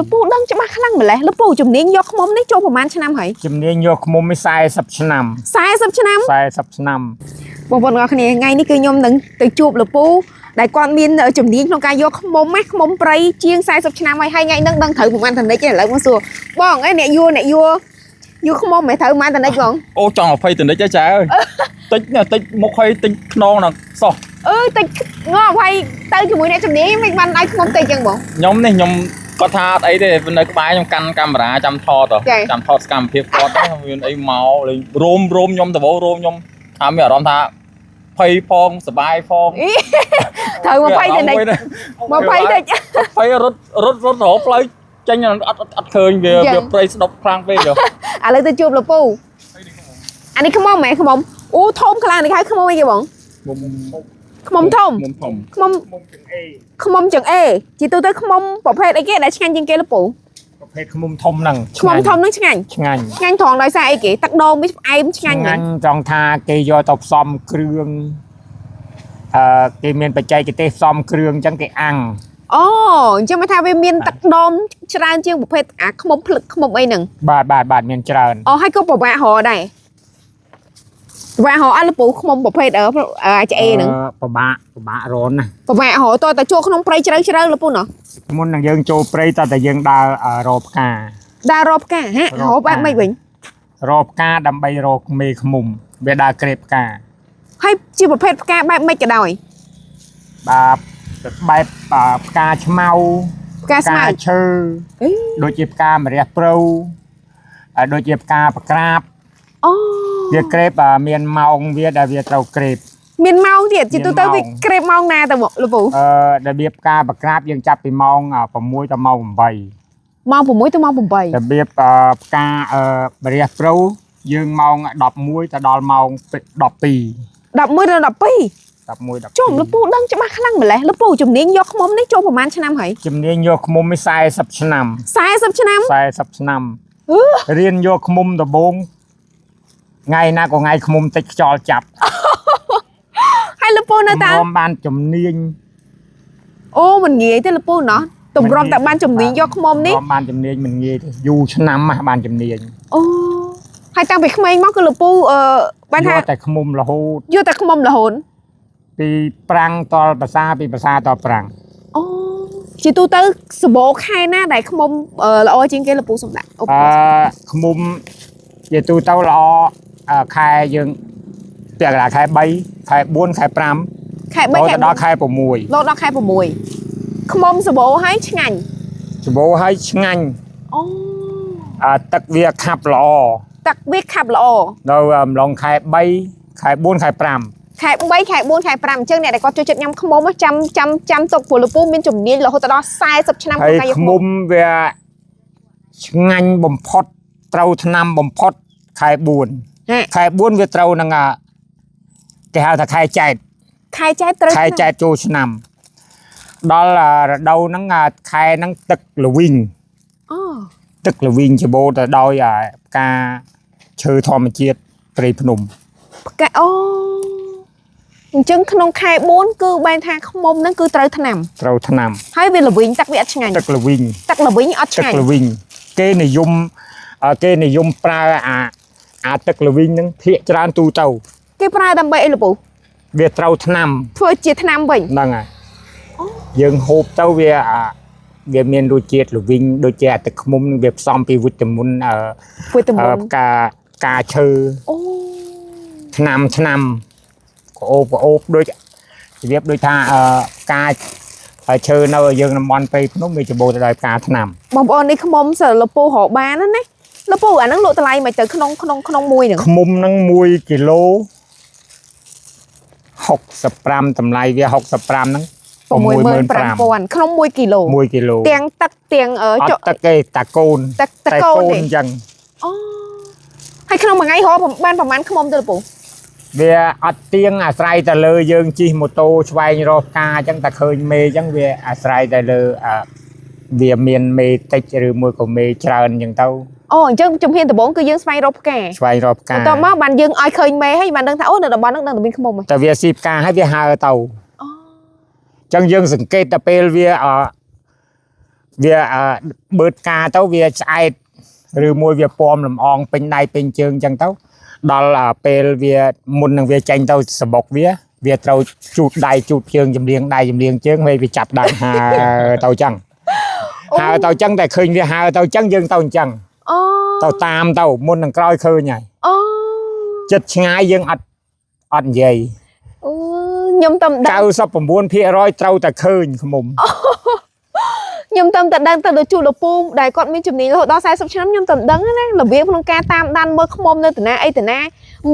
លោកពូដឹងច្បាស់ខ្លាំងម្លេះលោកពូជំនាញយកខ្មុំនេះចូលប្រហែលឆ្នាំហើយ ជំនាញយកខ្មុំនេះ40ឆ្នាំ 40ឆ្នាំ 40ឆ្នាំ បងប្អូនទាំងអស់គ្នាថ្ងៃនេះគឺខ្ញុំនឹងទៅជួបលោកពូដែលគាត់មានជំនាញក្នុងការយកខ្មុំណាខ្មុំព្រៃជាង40ឆ្នាំហើយហើយថ្ងៃហ្នឹងដឹងត្រូវប្រហែលតនិចទេឥឡូវមកសួរបងអីអ្នកយួរអ្នកយួរយួរខ្មុំមិនត្រូវប្រហែលតនិចបង អូចង់20តនិចទេចែអើយតិចណាស់តិចមុខហើយតិចខ្នងណាសោះ អឺតិចងាប់ហើយទៅជាមួយអ្នកជំនាញមិនបានឲ្យខ្មុំតិចចឹងបង ខ្ញុំនេះខ្ញុំគាត់ថាអត់អីទេនៅក្បែរខ្ញុំកាន់កាមេរ៉ាចាំថតហ៎ ចា៎ ចាំថតសកម្មភាពគាត់ទៅមានអីមកលេងរោមរោមខ្ញុំដំបូងរោមខ្ញុំថាមានអារម្មណ៍ថាភ័យផងសប្បាយផង អីត្រូវ20តនិច20តិច ភ័យរត់រត់រត់រកផ្លូវចេញអត់អត់អត់ឃើញវា ចឹង វាព្រៃស្ដុកខ្លាំងពេកហ៎ ឥឡូវទៅជួបលោកពូអានេះខ្មុំហ៎ខ្មុំអូធំខ្លាំងនេះហៅខ្មុំអីគេបង មុំ ខ្មុំធំ មុំធំ ខ្មុំ ខ្មុំទាំងអេ ខ្មុំចង្អេជាទូទៅខ្មុំប្រភេទអីគេដែលឆ្ងាញ់ជាងគេលោកពូ ប្រភេទខ្មុំធំហ្នឹង ខ្មុំធំហ្នឹងឆ្ងាញ់ ឆ្ងាញ់ ឆ្ងាញ់ត្រង់ដោយសារអីគេទឹកដូងវាផ្អែមឆ្ងាញ់មែន ចង់ថាគេយកទៅផ្សំគ្រឿងអឺគេមានបច្ចេកទេសផ្សំគ្រឿងអញ្ចឹងគេអាំង អូអញ្ចឹងមកថាវាមានទឹកដូងច្រើនជាងប្រភេទអាខ្មុំភ្លឹកខ្មុំអីហ្នឹង បាទបាទបាទមានច្រើន អូហើយក៏ពិបាករកដែរពិបាករកអត់លោកពូខ្មុំប្រភេទអឺអាចអេហ្នឹង ពិបាកពិបាករនណា ពិបាករកតើតែចូលក្នុងព្រៃជ្រៅជ្រៅលោកពូណោះ មុននឹងយើងចូលព្រៃតើតែយើងដើររកផ្កា ដើររកផ្កាហ៎រកបែបម៉េចវិញ រកផ្កាដើម្បីរកមេខ្មុំវាដើរក្រេបផ្កា ហើយជាប្រភេទផ្កាបែបម៉េចក៏ដោយ បាទបែបផ្កាឆ្មៅ ផ្កាស្មៅ ឈើ អេ ដូចជាផ្កាម្រះព្រៅហើយដូចជាផ្កាប្រក្រាប អូ វាក្រេបមានម៉ោងវាដែលវាត្រូវក្រេប មានម៉ោងទៀតជាទូទៅ មានម៉ោង វាក្រេបម៉ោងណាទៅមកលោកពូ អឺរបៀបផ្កាប្រក្រាបយើងចាប់ពីម៉ោង6ដល់ម៉ោង8 ម៉ោង6ទៅម៉ោង8 របៀបផ្កាម្រះព្រៅយើងម៉ោង11ទៅដល់ម៉ោង12 11ដល់12 11 12 ជុំលោកពូដឹងច្បាស់ខ្លាំងម្លេះលោកពូជំនាញយកខ្មុំនេះចូលប្រហែលឆ្នាំហើយ ជំនាញយកខ្មុំនេះ40ឆ្នាំ 40ឆ្នាំ 40ឆ្នាំ អឺ រៀនយកខ្មុំដំបូងថ្ងៃណាក៏ថ្ងៃខ្មុំតិចខ្យល់ចាប់ ហើយលោកពូនៅតា ទម្រាំបានជំនាញ អូមិនងាយទេលោកពូណោះទម្រាំតែបានជំនាញយកខ្មុំនេះ ទម្រាំបានជំនាញមិនងាយទេយូរឆ្នាំណាស់បានជំនាញ អូហើយតាំងពីក្មេងមកគឺលោកពូអឺបានថា យកតែខ្មុំរហូត យកតែខ្មុំរហូត ពីប្រាំងតលភាសាពីភាសាតប្រាំង អូជាទូទៅសបោខែណាដែលខ្មុំអឺល្អជាងគេលោកពូសំដាក់អូ អឺខ្មុំជាទូទៅល្អអឺខែយើងពាក់កណ្ដាលខែ3ខែ4ខែ5 ខែ3ខែ រហូតទៅដល់ខែ6 រហូតដល់ខែ6ខ្មុំសបោហើយឆ្ងាញ់ សម្បូរហើយឆ្ងាញ់ អូ អឺទឹកវាខាប់ល្អ ទឹកវាខាប់ល្អ នៅអំឡុងខែ3ខែ4ខែ5 ខែ3ខែ4ខែ5អញ្ចឹងអ្នកដែលគាត់ចូលចិត្តញ៉ាំខ្មុំចាំចាំចាំទុកព្រោះលោកពូមានជំនាញរហូតដល់40ឆ្នាំ ហើយ ក្នុងការយក ខ្មុំវាឆ្ងាញ់បំផុតត្រូវឆ្នាំបំផុតខែ ហេ 4ខែ4វាត្រូវនឹងអាគេហៅថាខែចែក ខែចែកត្រូវ ខែចែកចូលឆ្នាំដល់អារដូវហ្នឹងអាខែហ្នឹងទឹកល្វីង អូ ទឹកល្វីងច្បូរទៅដោយអាផ្កាឈើធម្មជាតិព្រៃភ្នំ ផ្កាអូអញ្ចឹងក្នុងខែ4គឺបែរថាខ្មុំហ្នឹងគឺត្រូវថ្នាំ ត្រូវឆ្នាំ ហើយវាល្វីងទឹកវាអត់ឆ្ងាញ់ ទឹកល្វីង ទឹកល្វីងអត់ ទឹក ឆ្ងាញ់ ល្វីងគេនិយមអ่าគេនិយមប្រើអាអាទឹកល្វីងហ្នឹងភាកច្រើនទូទៅ គេប្រើដើម្បីអីលោកពូ វាត្រូវឆ្នាំ ធ្វើជាថ្នាំវិញ ហ្នឹងហើយយើងហូបទៅវាអាវាមានរសជាតិល្វីងដូចជាអាទឹកឃ្មុំហ្នឹងវាផ្សំពីវីតាមីនអឺ វីតាមីន អឺផ្កាផ្កាឈើ អូ ឆ្នាំឆ្នាំក្អូបក្អូបដូចរបៀបដូចថាអឺផ្កាឈើនៅយើងតំបន់ព្រៃភ្នំវាច្បូរទៅដោយផ្កាឆ្នាំ បងប្អូននេះខ្មុំសើលោកពូរកបានណាណាលោកពូអាហ្នឹងលក់តម្លៃមិនទៅក្នុងក្នុងក្នុងមួយហ្នឹង ឃ្មុំហ្នឹង1គីឡូ65តម្លៃវា65ហ្នឹង 65000ក្នុង1គីឡូ 1គីឡូ ទាំងទឹកទាំងអឺ អ ចុ ត់ទឹកទេតាកូន ទឹកទឹក តែ កូនទេ អញ្ចឹង អូហើយក្នុងមួយថ្ងៃរកបានប្រហែលខ្មុំទៅលោកពូ វាអត់ទៀងអាស្រ័យតែលើយើងជិះម៉ូតូឆ្វែងរកផ្កាអញ្ចឹងតែឃើញមេអញ្ចឹងវាអាស្រ័យតែលើអាវាមានមេតិចឬមួយក៏មេច្រើនអញ្ចឹងទៅ អូអញ្ចឹងជំហានដំបូងគឺយើងស្វែងរកផ្កា ឆ្វែងរកផ្កា បន្ទាប់មកបានយើងឲ្យឃើញមេហើយបានដឹងថាអូនៅតំបន់ហ្នឹងដឹងតែមានខ្មុំហើយ តែវាស៊ីផ្កាហើយវាហើទៅ អូ អញ្ចឹងយើងសង្កេតតែពេលវាអ វាអឺបឺតផ្កាទៅវាឆ្អែតឬមួយវាពំលំអងពេញដៃពេញជើងអញ្ចឹងទៅដល់អាពេលវាមុននឹងវាចេញទៅសបុកវាវាត្រូវជូតដៃជូតជើងចំលៀងដៃចំលៀងជើងហើយវាចាប់ដើមហើទៅអញ្ចឹងហើទៅអញ្ចឹងតែឃើញវាហើទៅអញ្ចឹងយើងទៅអញ្ចឹង អូ ទៅតាមទៅមុននឹងក្រោយឃើញហើយ អូ ចិត្តឆ្ងាយយើងអត់អត់និយាយ អូខ្ញុំតំដឹង 99%ត្រូវតែឃើញខ្មុំ ខ្ញុំតំតែដឹងទៅដល់ជួលពូដែលគាត់មានជំនាញរហូតដល់40ឆ្នាំខ្ញុំតំដឹងណារបៀបក្នុងការតាមដានមើលខ្មុំនៅតាណាអីតាណា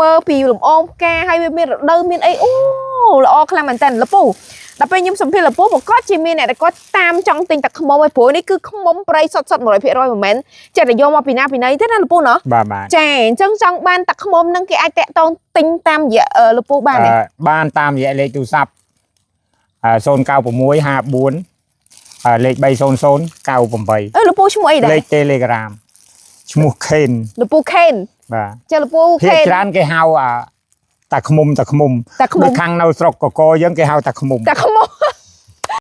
មើលពីលំអងផ្កាហើយវាមានរដូវមានអីអូល្អខ្លាំងមែនតើលពូដល់ពេលខ្ញុំសម្ភារលពូប្រកាសជាមានអ្នកដែលគាត់តាមចង់ទិញតែខ្មុំឯព្រោះនេះគឺខ្មុំព្រៃសុតសុត100%មិនមែនចេះតែយកមកពីណាពីណីទេណាលពូណោះ បាទបាទ ចាអញ្ចឹងចង់បានតែខ្មុំនឹងគេអាចតាក់ទងទិញតាមរយៈលពូបានទេ បានតាមរយៈលេខទូរស័ព្ទ096 54លេខ30098 អឺលពូឈ្មោះអីដែរ លេខ Telegram ឈ្មោះខេន លពូខេន បាទ ចាលពូ ភាគ ខេន ច្រើនគេហៅអាតាខ្មុំតាខ្មុំ តាខ្មុំ ដូចខាងនៅស្រុកកកយើងគេហៅតាខ្មុំ តាខ្មុំ